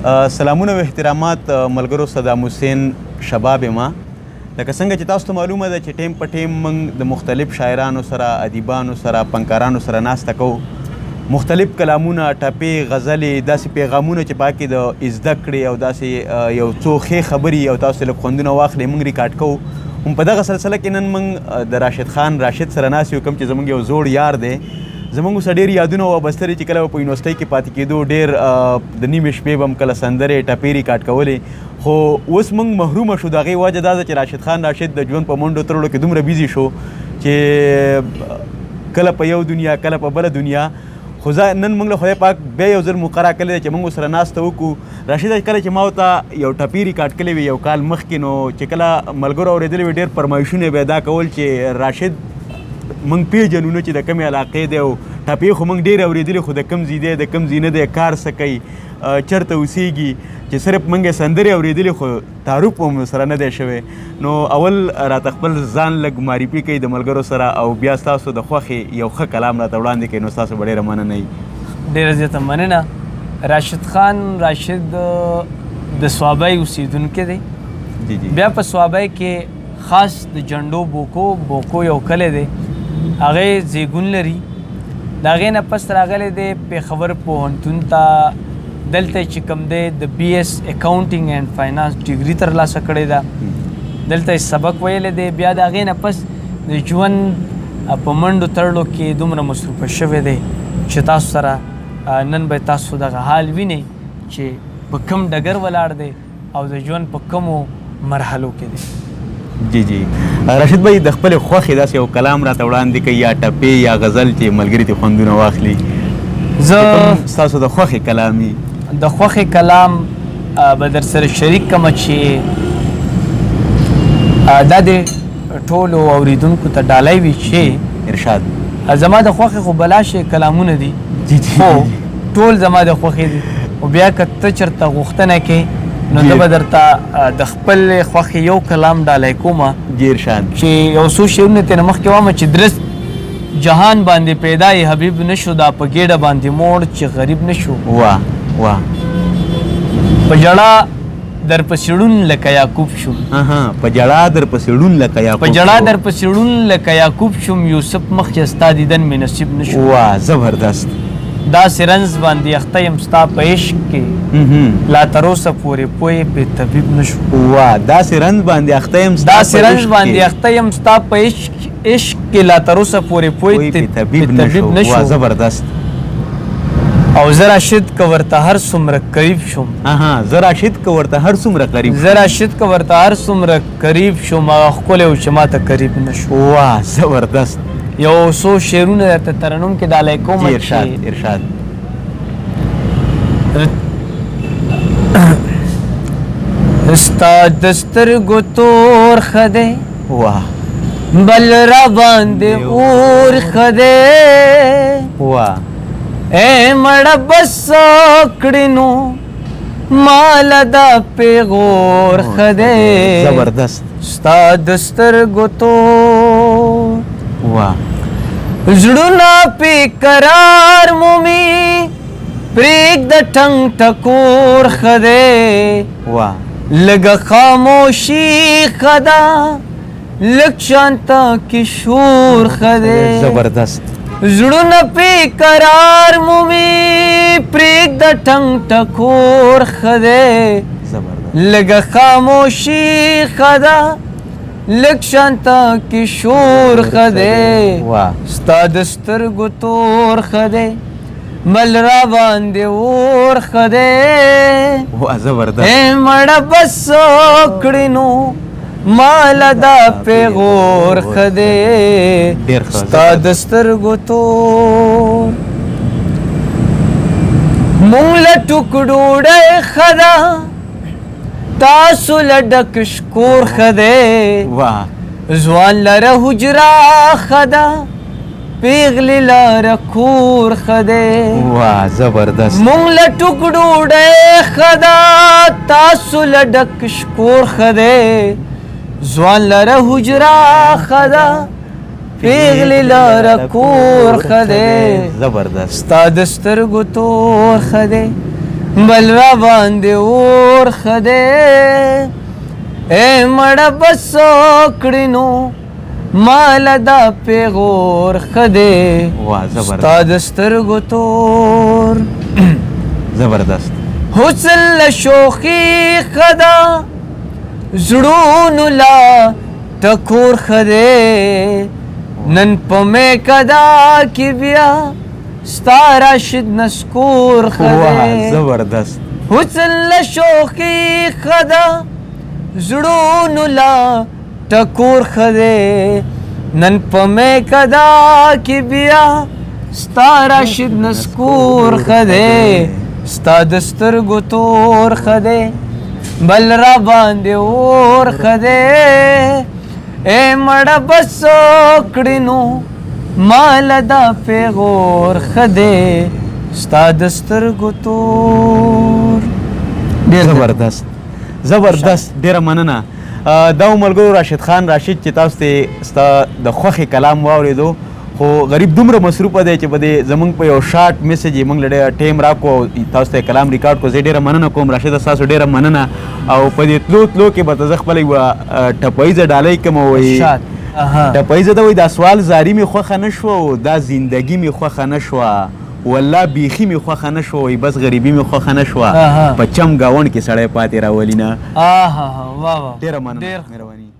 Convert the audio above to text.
سلامونه او احترامات ملګرو، صدام حسین شباب ما. لکه څنګه چې تاسو ته معلومه ده چې ټیم په ټیم موږ د مختلف شاعرانو سره، ادیبانو سره، فنکارانو سره ناسته کوو، مختلف کلامونه، ټپې، غزلې، داسې پیغامونه چې پاکې د زده کړې او داسې یو څو ښې خبرې او تاسو لږ خوندونه واخلئ، موږ ریکارډ کوو. هم په دغه سلسله کې نن موږ د راشد خان راشد سره ناست یو، کوم چې زموږ یو زوړ یار دی. زموږ سره ډېر یادونه وابسته دي چې کله به په یونیورسټۍ کې پاتې کېدو، ډېر د نیمې شپې به هم کله سندرې ټپې ریکارډ کولې. خو اوس موږ محرومه شو. د هغې وجه دا ده چې راشد خان راشد د ژوند په منډو ترړو کې دومره busy شو چې کله په یو دنیا، کله په بله دنیا. خو زه نن موږ له خدای پاک بیا یو ځل موقع راکړې ده چې موږ سره ناسته وکړو. راشد، کله چې ما ورته یو ټپې ریکارډ کړې وي یو کال مخکې، نو چې کله ملګرو اورېدلې وي، ډېر فرمایشونه یې به دا کول چې راشد موږ پېژنو نه چې د کومې علاقې دی، او ټپې خو موږ ډېر اورېدلي، خو د کوم ځای دی، د کوم ځای نه دی، کار څه کوي، چېرته اوسېږي، چې صرف موږ یې سندرې اورېدلي خو تعارف مو سره نه دی شوی. نو اول راته خپل ځان لږ معرفي کوي د ملګرو سره، او بیا ستاسو د خوښې یو ښه کلام راته وړاندې کوي، نو ستاسو به ډېره مننه وي. ډېره زیاته مننه. راشد خان راشد د صوابۍ اوسېدونکی دی. جی جی. بیا په صوابۍ کې خاص د جنډو بوکو یو کلی دی، هغې زیږون لري. د هغې نه پس راغلی دی پېښور پوهنتون ته. دلته چې کوم دی د BS Accounting and Finance degree ترلاسه کړې ده. دلته یې سبق ویلی دی. بیا د هغې نه پس د ژوند په منډو ترړو کې دومره مصروفه شوی دی چې تاسو سره نن به تاسو دغه حال وینئ چې په کوم ډګر ولاړ دی او د ژوند په کومو مرحلو کې دی. جی جی. راشد بھائی، د خپل خوښې داسې یو کلام راته وړاندې کوي، یا ټپې یا غزل، چې ملګري ته خوندونه واخلي. زه ستاسو د خوښې کلام وي. د خوښې کلام به در سره شریک کړم چې دا د ټولو اورېدونکو ته ډالۍ وي چې ارشاد. زما د خوښې خو بلا شی کلامونه دي. جی جی. خو ټول زما د خوښې دي، او بیا که ته چېرته غوښتنه کې، نو زه به درته د خپل خوښې یو کلام ډالۍ کوم. جی، ارشاد. چې یو څو شعرونه ترې مخکې وایم چې درست جهان باندې پیدا یې حبیب نشو، دا په ګېډه باندې موړ چې غریب نشو. واه واه. په ژړا در پسې ړوند لکه یعقوب شوم. په ژړا در پسې ړوند لکه یعقوب په ژړا شو. در پسې ړوند لکه یعقوب شوم، یوسف مخکې ستا دیدن مې نصیب نشو. واه، زبردست. داسې رنځ باندې اخته یم ستا په عشق کې، لا تر اوسه پورې پوه پې طبیب نشو. واه، داسې رنځ باندې اخته یم ستا داسې په رنځ عشق باندې کې. اخته یم ستا په عشق کې، لا تر اوسه پورې پوه پوه پې طبیب طبیب نشو. نشو. واه، زبردست. او زه راشد که ورته هر څومره قریب شوم. زه راشد که ورته هر څومره قریب زه راشد که ورته هر څومره قریب شوم، هغه ښکلی و چې ما ته قریب نشو. واه، زبردست. یو څو شعرونه درته ترنم کې ډالۍ کوم. جی، ارشاد. چې ارشاد. ستا د سترګو تور ښه دی، واه. بل را باندې اور ښه دی. واه. ای مړه بس کړې نو مال دا پیغور ښه دی. زبردست. ستا د سترګو تور. واه. زړونه پې قرار مومي، پرېږده ټنګ ټکور ښه دی. واه. لږه خاموشي ښه ده، لږ شانته کشور ښه دی. زبردست. زړونه پې قرار مومي، پرېږده ټنګ ټکور ښه دی. زبردست. لږه خاموشي ښه ده، لږ شانته کشور ښه دی. واه. ستا د سترګو تور ښه دی، بل را باندې اور ښه دی. واه، زبردست. ای مړه بس کړې نو مال دا پیغور ښه دی. ډېر ښه، ستا د سترګو تور. مونږ له ټوک ډوډۍ ښه ده، تاسو له ډک شکور ښه دی. واه. ځوان لره حجره ښه ده، پیغلې لره کور ښه دی. واه، زبردست. مونږ له ټوک ډوډۍ ښه ده، تاسو له ډک شکور ښه دی. ځوان لره حجره ښه ده، پیغلې لره کور ښه دی. زبردست. ستا د سترګو تور ښه دی، بل را باندې اور ښه دی. ای مړه بس کړي نو مال دا پیغور ښه دی. واه زبردست. ستا د سترګو تور. زبردست. حسن له شوخي ښه ده، زړونو لا ټکور ښه دی. نن په میکده کې بیا ستا راشد نسکور ښه واه دی. زبردست. حسن له شوخي ښه ده، زړونو لا ټکور ښه دی. نن په میکده کې بیا ستا راشد نسکور ښه دی. ستا د سترګو تور ښه دی، بل را باندې اور ښه دی. ای مړه بس کړي نو مال دا پیغور ښه دی. ستا د سترګو تور. ډېر زبردست زبردست. ډیره مننه. دا و ملګرو راشد خان راشد چې تاسو ته ستا د خوښې کلام واورېدو، خو غریب دومره مصروفه دی چې په دې زمونږ په یو شارټ میسج یې موږ له ډېره ټایم راکړو او تاسو ته یې کلام ریکارډ کړو. زه ډېره مننه کوم راشد، ستاسو ډېره مننه. او په دې تلو تلو کې به ته زه خپله یوه ټپه ییزه ډالۍ کوم. وایي ارشاد. ټپه ییزه ده، وایي دا سوال زاري مې خوښه نه شوه او دا زندګي مې خوښه نه شوه، والله بیخي مې خوښه نه شوه، وایي بس غریبي مې خوښه نه شوه، په چم ګاونډ کې سړی پاتې راولي نه. واه واه. ډېره مننه، ډېر مهرباني.